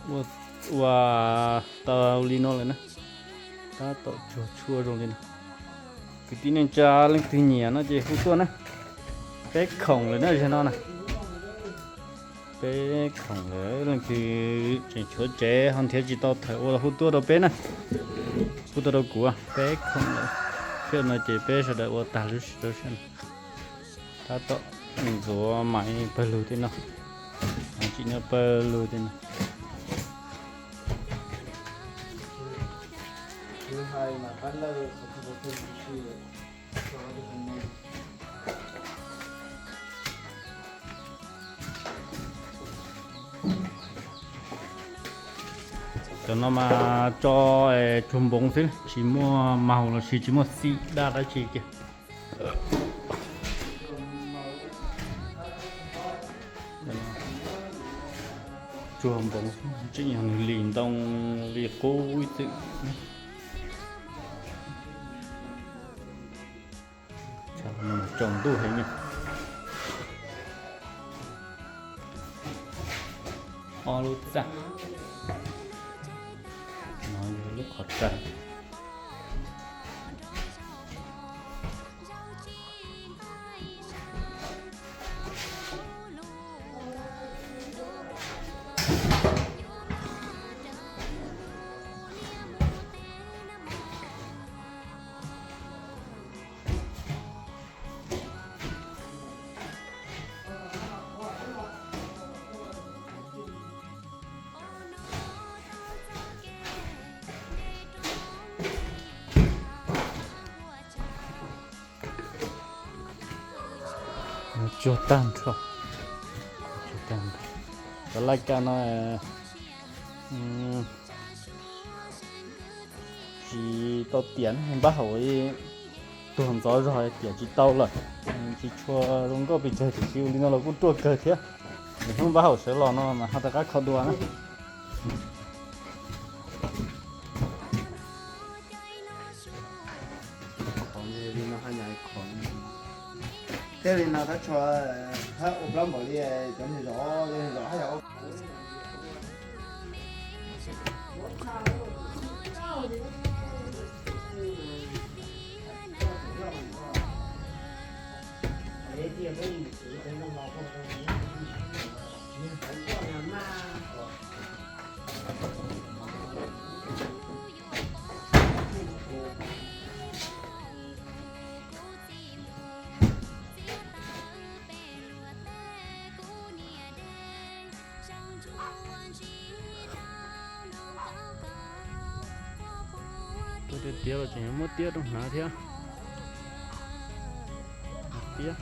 Ua, ua tau li no lawm na. Tab tom tsuag tshuaj zoo li no. Kwv tij neej tsa leej twg nyiam no ces hu tuaj na. Peb khoom lawm na, zaum no na. Peb khoom lawm, leej twg tseem tshuav tsev ho nrhiav tsis tau thawm ua los hu tuaj rau peb na. Hu tuaj rau kuv, peb khoom lawm. Sij hawm no ces peb sawv daws ua tag lub sij hawm. Tab tom ntxuav mas pawg lug tej no, tsim nyog pawg lug tej no. Cov no mas tso tsuag npoov xwb, tsis muaj maus los sis tsis muaj xim daj dab tsi kiag. Tsuag npoov, tseem yog nws li ntoo li qub ib txwm. Tsaus ntuj heev. Ob lub txaj no yog lub qhov rais. Tsuag tag nrho. Tsuag tag nrho. Cov laj kab no tsis tau tiam, npab haum tuag ntxov zog tiam tsis tau lawm. Tsis tshua zoo nkauj pes tsawg tiam sis ua li no los kuj ruaj kawg thiab. Nws hnub npab haum sawv los no mas ho rov qab kho dua na. Thiaj li no tab tshua hab ua plaub npaum li cov niag zov, cov niag zov hab yog. Tuaj tiav tiav los tseem muab tiab rau hnav thiab. Tiab.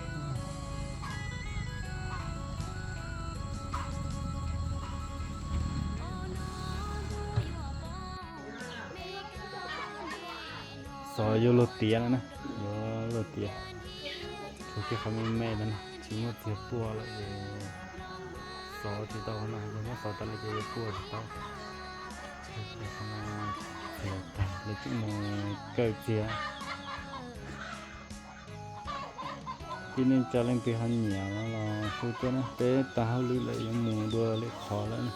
Xov yuav luag tiav no na, yuav luag tiav. Tshuav kiag qhov me me ntawd na, tsis muaj txiag puaj lawm es xov tsis tau qhov no, yog muab xov tas lawm ces yuav puaj tsis tau. Txiag tag lawv tseem mus kaw txiag. Tib neej tsa leej twg ho nyiam no los hu tuaj na, peb tas hauj lwm lawm yuav mus dua lwm qhov lawm na.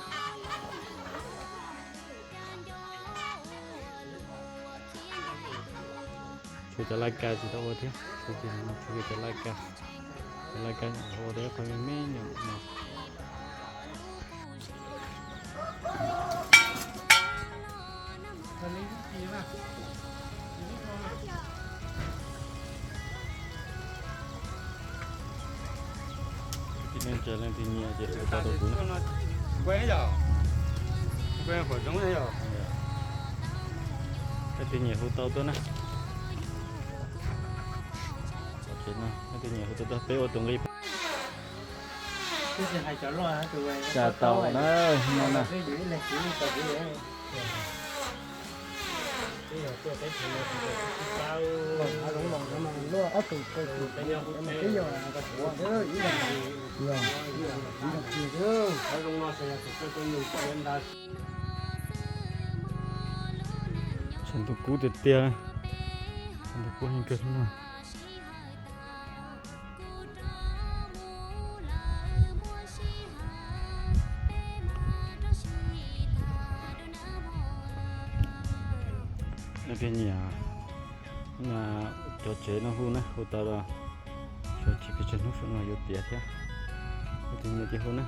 Tshuav cov laj kab tsis tau ua thiab, tshuav cov laj kab, cov laj kab nyuam qhuav ua tau ib qho me me nyuam no. Leej twg nyiam hu tau tuaj na. Leej twg nyiam hu tau tuaj, peb ua tus nqi. Tsa tau na, no na. Tshav ntuj kub tiag tiag, tshav ntuj kub heev kawg no. Leej twg nyiam cov tsev no hu na, hu tau los, tsis pes tsawg hnub saum no yuav tiav thiab. Leej twg nyiam ces hu na.